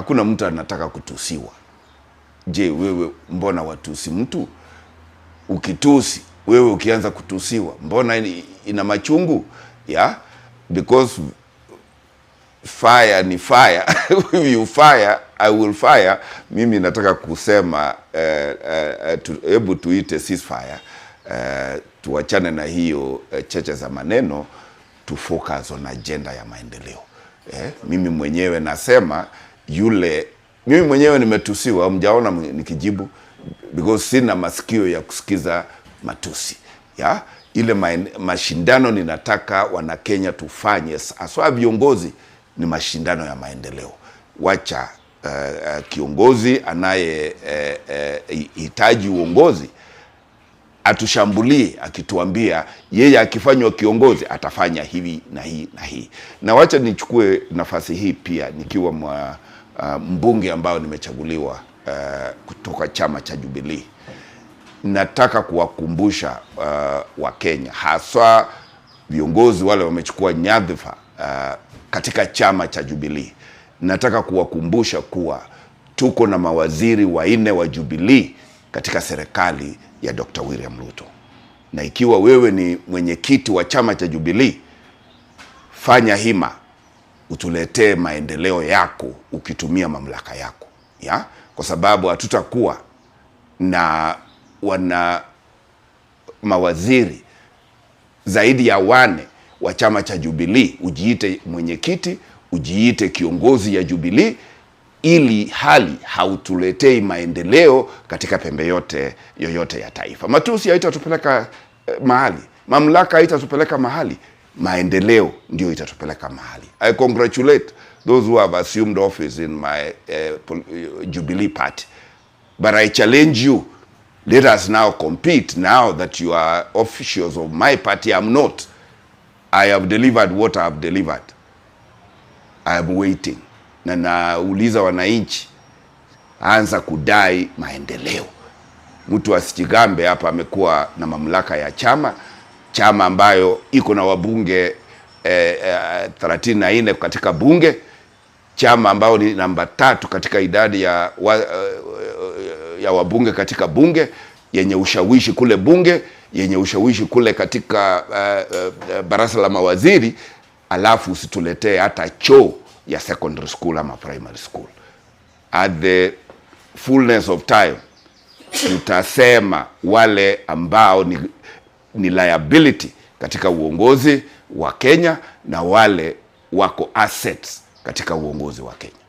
Hakuna mtu anataka kutusiwa. Je, wewe mbona watusi mtu? Ukitusi wewe, ukianza kutusiwa, mbona ina machungu? Yeah, because fire ni fire. If you fire, I will fire. Mimi nataka kusema hebu tuite ceasefire, tuachane na hiyo cheche za maneno, tu focus on agenda ya maendeleo. Mimi mwenyewe nasema yule, mimi mwenyewe nimetusiwa, mjaona nikijibu because sina masikio ya kusikiza matusi ya ile mashindano. Ninataka Wanakenya tufanye, haswa viongozi, ni mashindano ya maendeleo. Wacha kiongozi anaye hitaji uongozi atushambulie akituambia yeye akifanywa kiongozi atafanya hivi na hii na hii. Na wacha nichukue nafasi hii pia nikiwa mbunge ambao nimechaguliwa kutoka chama cha Jubilee, nataka kuwakumbusha Wakenya, haswa viongozi wale wamechukua nyadhifa katika chama cha Jubilee. Nataka kuwakumbusha kuwa tuko na mawaziri wanne wa Jubilee katika serikali ya Dr. William Ruto, na ikiwa wewe ni mwenyekiti wa chama cha Jubilee, fanya hima utuletee maendeleo yako ukitumia mamlaka yako ya, kwa sababu hatutakuwa na wana mawaziri zaidi ya wane wa chama cha Jubilee, ujiite mwenyekiti, ujiite kiongozi ya Jubilee, ili hali hautuletei maendeleo katika pembe yote yoyote ya taifa. Matusi haitatupeleka mahali, mamlaka haitatupeleka mahali, maendeleo ndio itatupeleka mahali. I congratulate those who have assumed office in my Jubilee Party, but I challenge you, let us now compete now that you are officials of my party. I'm not. I have delivered what I have delivered. I am waiting. Na nauliza wananchi, anza kudai maendeleo. Mtu asijigambe hapa amekuwa na mamlaka ya chama, chama ambayo iko na wabunge 34 katika bunge, chama ambayo ni namba 3 katika idadi ya wabunge katika bunge, yenye ushawishi kule bunge, yenye ushawishi kule katika baraza la mawaziri, alafu usituletee hata choo ya secondary school ama primary school. At the fullness of time tutasema wale ambao ni liability katika uongozi wa Kenya na wale wako assets katika uongozi wa Kenya.